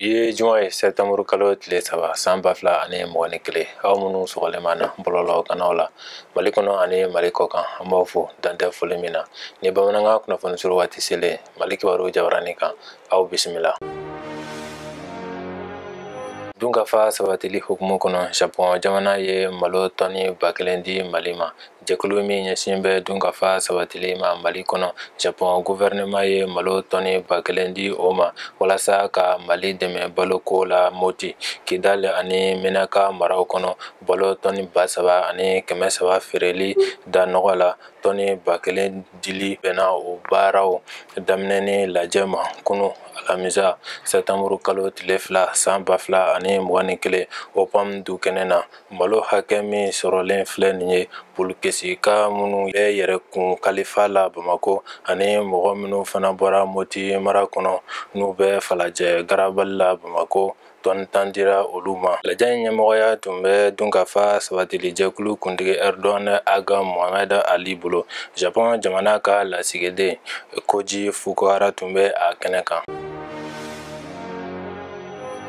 Ye juma ye septembre kalo tile 3 san 2021 aw minnu sɔgɔlen b'an na bɔlɔlɔ kanaw la Mali kɔnɔ ani Mali kɔ kan, an b'aw fo dantɛ foli min na. Ni bamanankan kunnafoni sɔrɔ waati selen Mali kibaru jabarani kan, aw bisimila. Dunkafa sabatili hukumu kɔnɔ, Japon jamana ye malo tɔni 1000 di Mali ma. Jɛkulu min ɲɛsin bɛ dunkafa sabatili ma Mali kɔnɔ, Japon gouvernement ye malo tɔni 1000 di o ma walasa ka Mali dɛmɛ baloko la Moti, Kidal ani Menaka maraw kɔnɔ. Balo tɔni 3300 feereli da nɔgɔ la, tɔni 1000 dili bɛnna o baaraw daminɛni lajɛ ma kunu alamisa septembre kalo tile 2 san 2021 OPAM du kɛnɛ na. Malo hakɛ min sɔrɔlen filɛ nin ye, Bulukesika minnu bɛ yɛrɛ kun kalifa la Bamakɔ ani mɔgɔ minnu fana bɔra Moti mara kɔnɔ n'u bɛ Falajɛ garabali la Bamakɔ, tɔni 10 dira olu ma. Lajɛ in ɲɛmɔgɔya tun bɛ dunkafa sabatili jɛkulu kuntigi Erdogan Aga Mohamed Ali bolo. Japon jamana ka lasigiden Koji Fukuhara tun bɛ a kɛnɛ kan.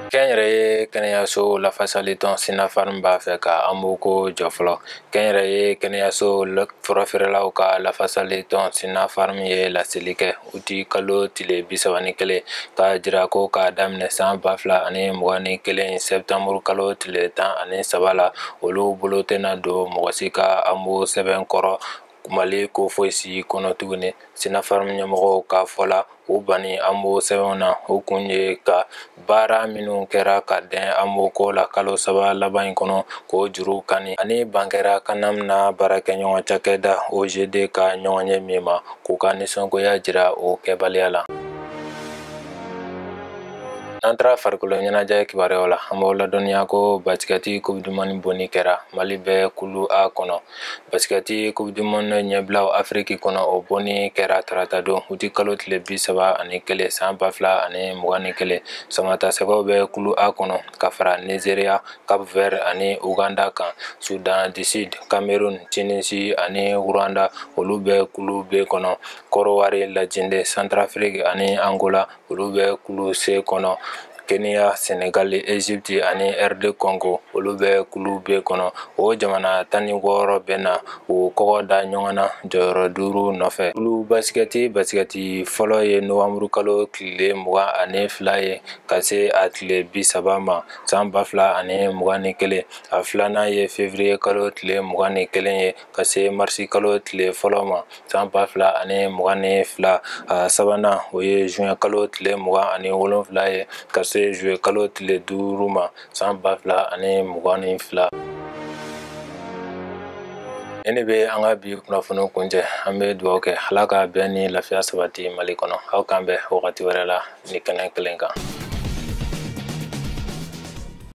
Kɛnyɛrɛye kɛnɛyaso lafasalitɔn Sinafam b'a fɛ ka AMO ko jɔ fɔlɔ. Kɛnyɛrɛye kɛnɛyaso furafeerelaw ka lafasalitɔn Sinafam ye laseli kɛ uti kalo tile 31 k'a jira ko k'a daminɛ san 2021 septembre kalo tile 13 la, olu bolo tɛna don mɔgɔ si ka AMO sɛbɛn kɔrɔ Mali ko foyi si kɔnɔ tuguni. Sinafam ɲɛmɔgɔw ka fɔ la, u banni AMO sɛbɛnw na, o kun ye ka baara minnu kɛra ka dɛn AMO ko la kalo 3 laban in kɔnɔ k'o juru kani, ani ban kɛra CANAM na baarakɛɲɔgɔn cakɛda OGD ka ɲɔgɔnye min ma, k'u ka nisɔngoya jira o kɛbaliya la. N'an taara farikolo ɲɛnajɛ kibaruyaw la, an b'aw ladɔnniya ko basikɛti coupe du monde bonni kɛra. Mali bɛ kulu A kɔnɔ. Basikɛti coupe du monde ɲɛbilaw Afiriki kɔnɔ, o bonni kɛra tarata don uti kalo tile 31 san 2021. Samatasɛgɛw bɛ kulu A kɔnɔ ka fara Nigeria, Cap Vert ani Uganda kan. Soudan du Sud, Cameroun, Tunisie ani Rwanda, olu bɛ kulu B kɔnɔ. Kɔrɔwari, Lajinɛ, Centrafrique ani Angola, olu bɛ kulu C kɔnɔ. Kenya, Senegal, Egypte ani RD Congo, olu bɛ kulu B kɔnɔ. O jamana 16 bɛ na u kɔgɔ da ɲɔgɔn na jɔyɔrɔ 5 nɔfɛ. Kulu basikɛti fɔlɔ ye novembre kalo tile 22 ye ka se a tile 30 ma san 2021. A filanan ye février kalo tile 21 ye ka se marisi kalo tile 1 ma san 2022. A sabanan, o ye juin kalo tile 27 ye ka se juillet kalo tile 5 ma san 2022. Nin de bɛ an ka bi kunnafoniw kuncɛ. An bɛ dugawu kɛ Ala ka bɛn ni lafiya sabati Mali kɔnɔ. Aw k'an bɛn wagati wɛrɛ la ni kɛnɛ kelen kan.